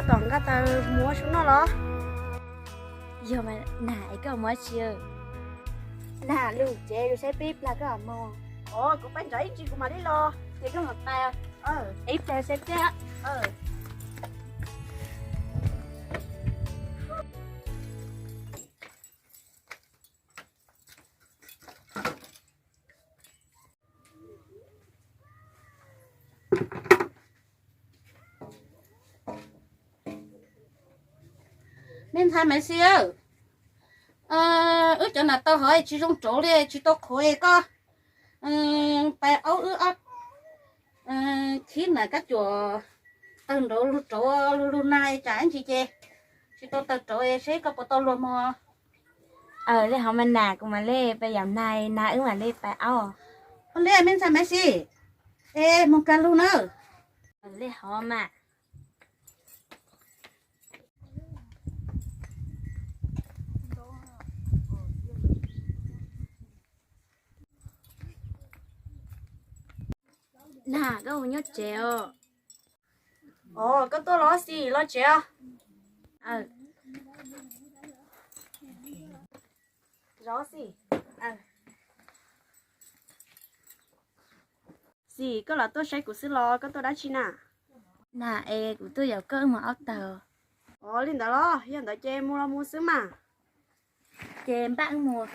Tom nqa taws mus ua su noj los? Yog mas Nas, es koj mus ua si? Nas, lug tsev lug saib peb plag koj mus. Os, kuv pab nrog ib ntsis kuv mam li los, ces koj mam pais. Ib plag saib peb. Nej ntxhais Maiv Xis, wb cov nas tau hov tsis zoo rauv li, tsis tau qhuav, koj pais aub wb ob khib nas kab cuam tawg nrauv lug rauv lug lug na, tsam ib ntsis ces tsis tau tawg rauv, seb koj puas tau luag mog. Aws, li hov mas Nas, kuv mam li pais yaum nas, nas wb mam li pais aub. Ua li me ntxhais Maiv Xis, es mus kawg lug nawb. Li hov mas. Nas, koj mus nyob tsev os. Os, koj tuaj los Xis, los tsev os. Xis, koj los tuaj saib kuv xwb los koj tuaj dab tsi na? Nas, es kuv tuaj yaum koj wb mus aub tawg. Os, li ntawd los? Yog ntawd ces mus los mus xwb mas. Ces npaj wb mus.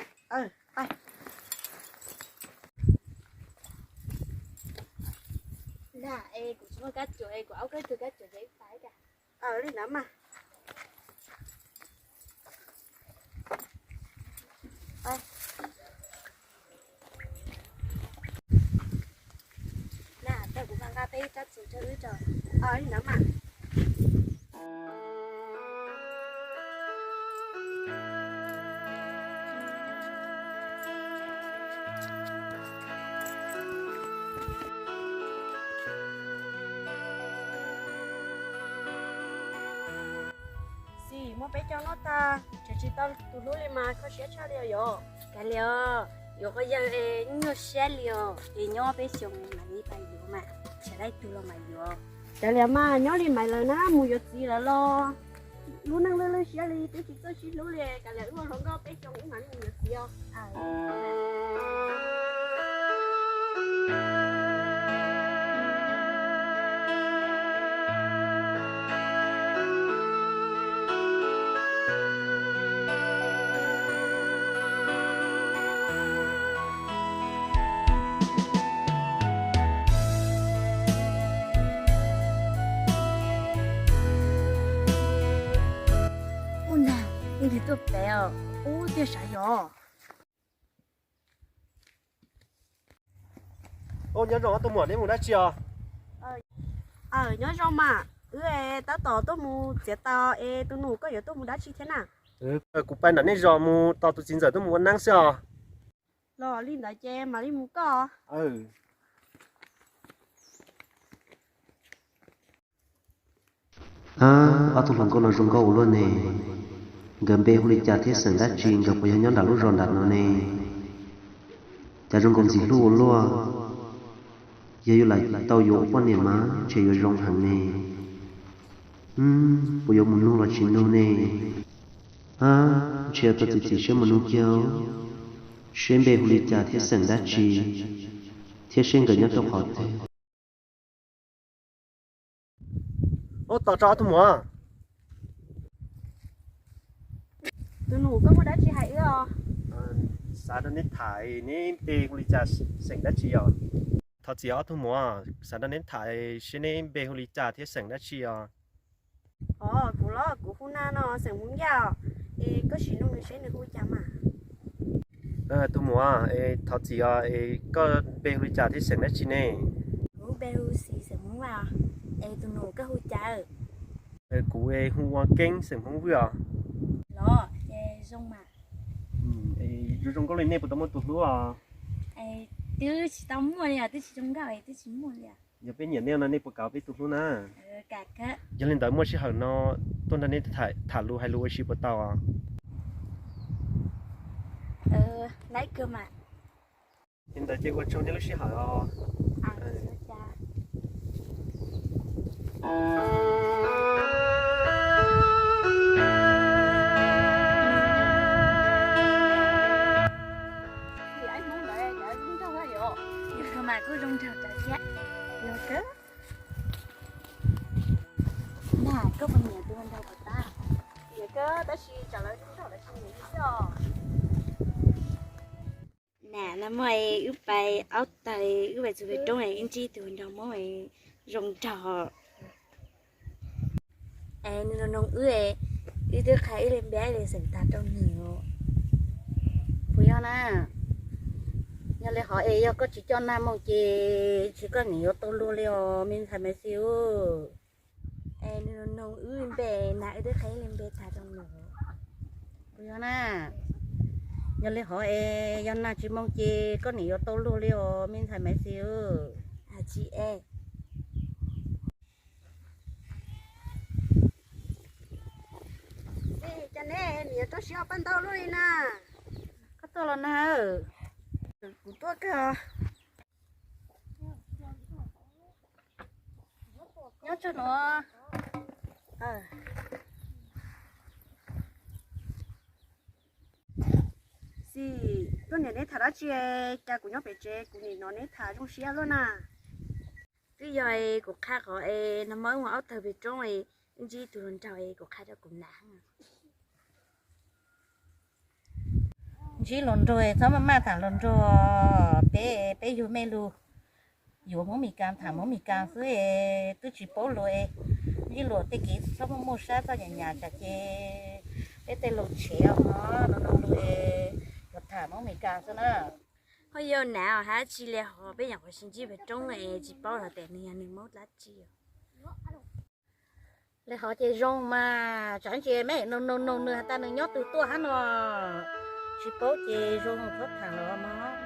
Nas, es kuv tsis muaj kab cuam, es kuv aub koj tug kab cuam ces wb pais. Li ntawd mas. Nas, tau kuv nqa peb tsab txuas rau wb tso. Li ntawd mas. Xis, muab peb caug noj tag, tseem tsis tau tus hlub li mas kho siab tshaj li os yom. Kav liam, yuav qhov yawg es nyuaj siab li os, es nyob peb xyoo mam li pais yuav mas, tsam laib tug los mam yuav. Kav liam mas, nyob li mas lawm na, mus yuav txiv lawm los. Lub neej lwj lwj siab li, twb tsis txawj sib hlub li, kav liam wb ua hluas nkauj peb xyoo wb mam li mus yuav txiv os. Ub, Nas, nej twb tuaj pem os. Ub, tiag sav yog. Nyob zoo ob tug muam, neb mus dab tsi os? Nyob zoo mas, wb tab tom tuaj mus txiav taws es tus nus koj yuav tuaj mus dab tsi thiab na? Kuv pais nram nej zos mus tos tus txiv ntxawm tuaj mus ua neeb xwb os. Los li ntawd ces mam li mus koj. Ab, ob tug hluas nkauj no zoo nkauj ua luaj ne. Nkawd npe hu li cas thiab xeem dab tsi, nkawd puas yog nyob nram lub zos nram no ne? Cas zoo nkaus ntxim hlub ua luaj. Yog yuav lam tau yuav ua poj niam mas ntshe yuav zoo heev ne. Puas yuav mus nug los tsis nug ne? Ab, ntshe yuav tau txiav txim siab mus nug kiag, seb npe hu li cas thiab xeem dab tsi, thiab seb nkawd nyob rau qhov twg. Ub, tos tso ob tug muam. Tus nus, koj muaj dab tsi hais wb os? Xav nrog neb tham, neb npe hu li cas xeem dab tsi os? Thov txim ob tug muam, xav nrog neb tham seb neb npe hu li cas thiab xeem dab tsi os? Os, kuv los kuv hu Na no, xeem Hmoob Yaj. Es koj sim nug nws seb nws hu cas mas. Tus muam, thov txim os, koj npe hu li cas thiab xeem dab tsi ne? Kuv npe hu Xis, xeem Hmoob Vaj. Es tus nus koj hu cas? Kuv hu ua Keeb, xeem Hmoob Vwj os. Los, zoo mas. Zoo zoo nkauj li nej puas tau muaj tus hlub os? Twb tsis tau muaj li os, twb tsis zoo nkauj es twb tsis muaj li os. Yog peb nyiam nej no nej puas kam peb tus hlub na? Yog li ntawd muaj sij hawm no tuaj nrog nej tham lus hais lus ua si puas tau? Li ntawd ces ua tsaug nej lub sij hawm os. Ua tsaug. Niam tus hluas nraug puas tau? Niam kawg, tab sis tsam lawv zoo nraug lawv tsis niam li xwb os. Nam no muaj wb pais aub tawg, wb pais txug pem roob, wb ntsib tus hluas nraug Hmoob zoo nraug. Es nws noog wb, wb twb qha ib li npe ib li xeem tag rau nws. Puas yog na? Yog li hov es yog koj tsis coj Nag mus ces tsis, koj niam yuav tau luag li os me ntxhais Maiv Xis. Es nws noog wb npe, Nag wb twb qha ib li npe tag rau nws. Puas yog na? Yog li hov es yog Nag tsis mus ces koj niam yuav tau luag li os me ntxhais Maiv Xis. Tsis es. Cas neb niam rau siab pab ntau luaj li na? Koj tuaj los na? Kuv tuaj kawg os. Nyob tsam no. Xis, koj niam neb tham dab tsi? Cas kuv nyob pem tsev kuv nim hnov neb tham zoo siab luaj na. Twb yog es kuv qha qhov es nag hmo wb mus aub tawg pem roob es wb ntsib tus hluas nraug es kuv qha rau kuv nam. Ntsib hluas nraug txhob maj maj tham hluas nraug, peb, peb yug mej lug yuav Hmoob Mes Kas tham Hmoob Mes Kas xwb es twb tsis paub luag es ntsib luag tej kev txhob muaj muaj sab txoj nyam nyam tsam ces peb tej laus tshev os, no no lug es yuav tham Hmoob Mes Kas xwb na. Ho yog nam hab tsis li hov peb nyuam qhuav sis ntsib pem roob es tsis paub hais tias nws yog nws Hmoob dab tsi. Li hov ces zoo mas, tsam ces mej noog noog noog nws has tas nws nyob twg tuaj hab no. Tsis paub ces zoo txhob tham los mas.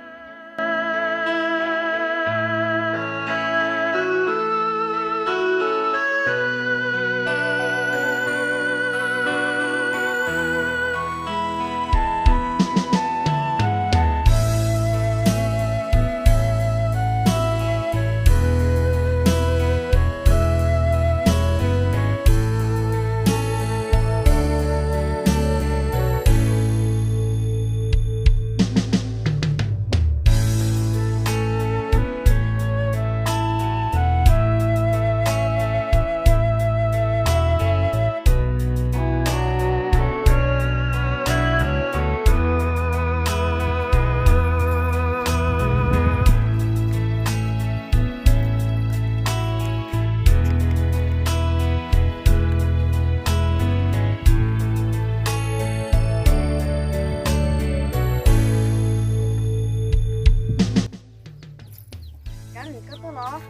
Kab Hwm, koj tuaj los?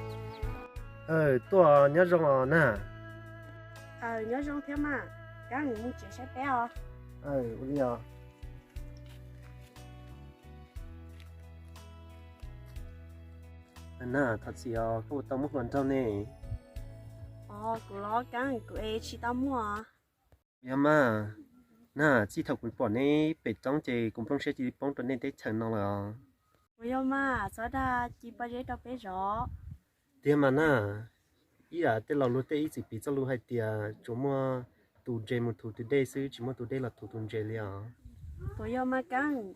Tuaj, nyob zoo os Nag. Nyob zoo thiab mas, Kab Hwm mus tsev saib peb os. Ua li os. Nag, thov txim os, koj puas tau muaj hluas nraug ne? Os, kuv los Kab Hwm, kuv es tsis tau muaj. Yog mas, Nag, txij thaum kuv pom neb pem roob ces kuv nplooj siab cia li poob rau nej teb chaws no lawm os. Puas yog mas, txhob dag, cia pob zeb rau peb zov. Tiag mas Nag, ib yam tej laus luag tej ib txwm piv txoj lus hais tias tsuas muaj tus ntses mus thuv tus dej xwb, tsis muaj tus dej los thuv tus ntses li os. Puas yog mas Kab Hwm,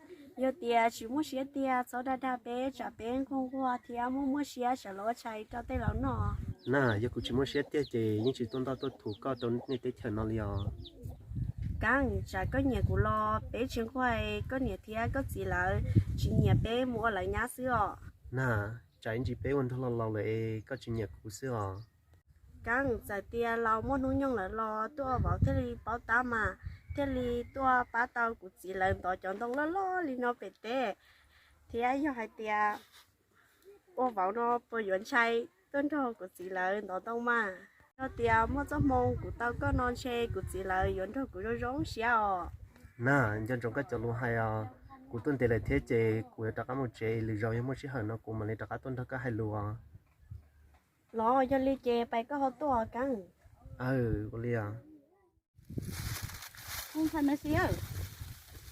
yog tias tsis muaj siab tiag txhob dag dag peb, tsam peb nquag nquag thiab muaj muaj siab sawv los ua tshais rau tej laus noj. Nag, yog kuv tsis muaj siab tiag ces yeej tsis tuaj ntoj tuaj thuv koj rau nej teb chaws no li os. Kab Hwm, tsam koj nyiam kuv los peb tsis nquag, koj niam thiab koj txiv lawv tsis nyiam peb mus ua lawv nyab xwb os. Nag, tsam ib ntsis peb ua nraug laus laus lawm es koj tsis nyiam kuv xwb os. Kab Hwm, txawm tias laus muaj hnub nyoog lawm los tuaj ua vauv thiaj li paub tab mas, thiaj li tuaj pab tau kuv txiv lawv ntov cov ntoo loj loj li no pem teb. Thiab yog hais tias ua vauv no puas yuav ntshai tuaj nrog kuv txiv lawv ntov ntoo mas? Yog tias muaj txoj hmoo kuv tau koj no ntshe kuv txiv lawv yuav nrog kuv zoo zoo siab os. Nag, nco ntsoov koj cov lus hais os. Kuv tuaj ntev lawm thiab ces kuv yuav rov qab mus tsev, lwm zaus yog muaj sij hawm no kuv mam li rov qab tuaj nrog koj hais lus os. Los yog li ces pais koj ho tuaj Kab Hwm. Aw, ua li os. Ntxhais Maiv Xis,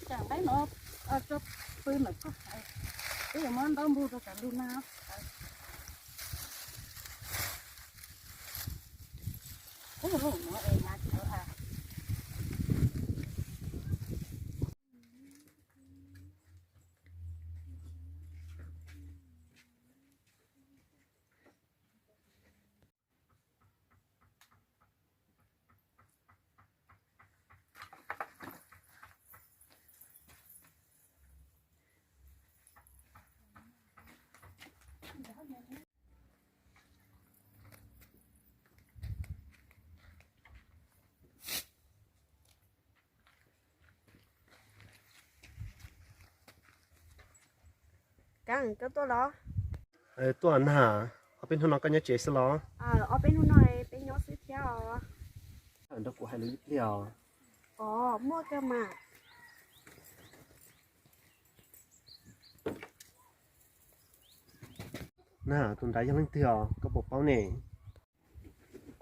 tsam nqaij no tso pw ntawm koj, wb yuav muab ntaub npug rau tsam ntuj nag. Ub, no es nag tsis tau a. Kav, koj tuaj los? Tuaj na. Ob peb hnub no koj nyob tsev xwb los? Ob peb hnub no peb nyob xwb thiab os. Nrog kuv hais lus ib pliag os. Os, muaj kawg mas. Na, tus nrad yog leej twg os, koj puas paub ne?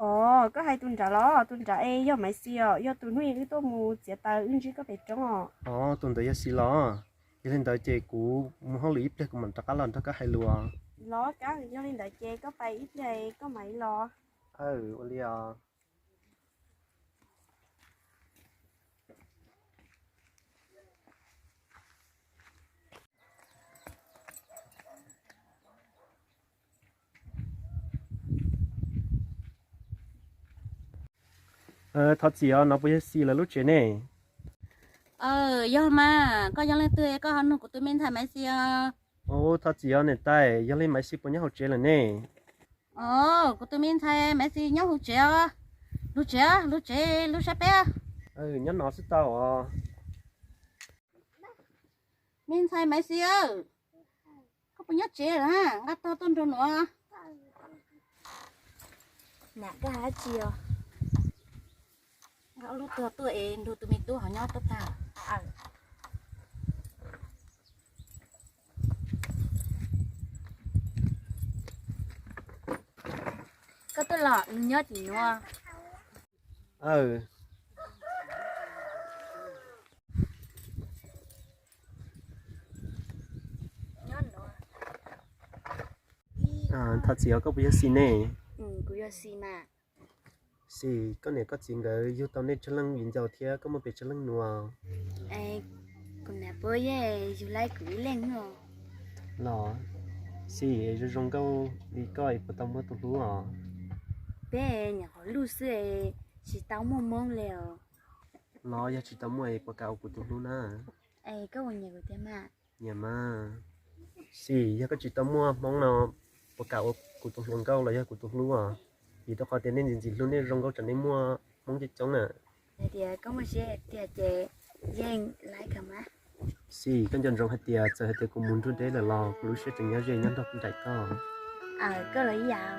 Os, koj hais tus nrad los? Tus nrad es yog Maiv Xis os, yog tus hnub wb tuaj mus txiav taws wb ntsib koj pem roob os. Os, tus ntawd yog Xis los? Yog li ntawd ces kuv mus hauj lwm ib pliag kuv mam rov qab los nrog koj hais lus. Los Kav, yog li ntawd ces koj pais ib pliag koj mam li los. Aw, ua li os. Thov txim os, no puas yog Xis lawv lub tsev ne? Yog mas, koj yog leej twg koj ho nug kuv tus me ntxhais Maiv Xis os? Thov txim os niam tais, yog li Maiv Xis puas nyob hauv tsev lawm ne? Os, kuv tus me ntxhais Maiv Xis nyob hauv tsev os. Lub tsev, lub tsev, lub sab peb. Nyob no xwb tau os. Me ntxhais Maiv Xis, koj puas nyob tsev lawm? Nqa tog tuaj nrog nuav. Nam koj hais tsi os? Nqa ob lub tog tuaj es nrog tus me tub ho nyob tuaj tag. Koj tuaj los nws nyob tim nuav. Thov txim os, koj puas yog Xis ne? Kuv yog Xis mas. Xis, koj niam koj txiv nkawd yug tau nej tsawg leej viv ncaus thiab koj muaj pes tsawg leej nus? Kuv niam puab yeej yug laib kuv ib leeg no. Los, Xis, zoo zoo nkauj li koj es puas tau muaj tus hlub os? Peb nyuam qhuav luj xwb, tsis tau muaj hmoob li os. Los yog tsis tau muaj es puas kam ua kuv tus hlub na? Koj puas nyiam kuv tiag mas? Nyiam mas. Xis, yog koj tsis tau muaj hmoob no, puas kam ua kuv tus hluas nkauj los yog kuv tus hlub os? Vim rau qhov tias nej ntxim ntxim hlub, nej zoo nkauj tsam nej muaj hmoob coob coob na. Hais tias koj muaj siab tiag ces yeej laib kawg mas. Xis, koj nco ntsoov hais tias txawm hais tias kuv mus nrug deb lawm los kuv lub siab tseem nyob ze nyob nrog nraim koj. Koj los ib yam.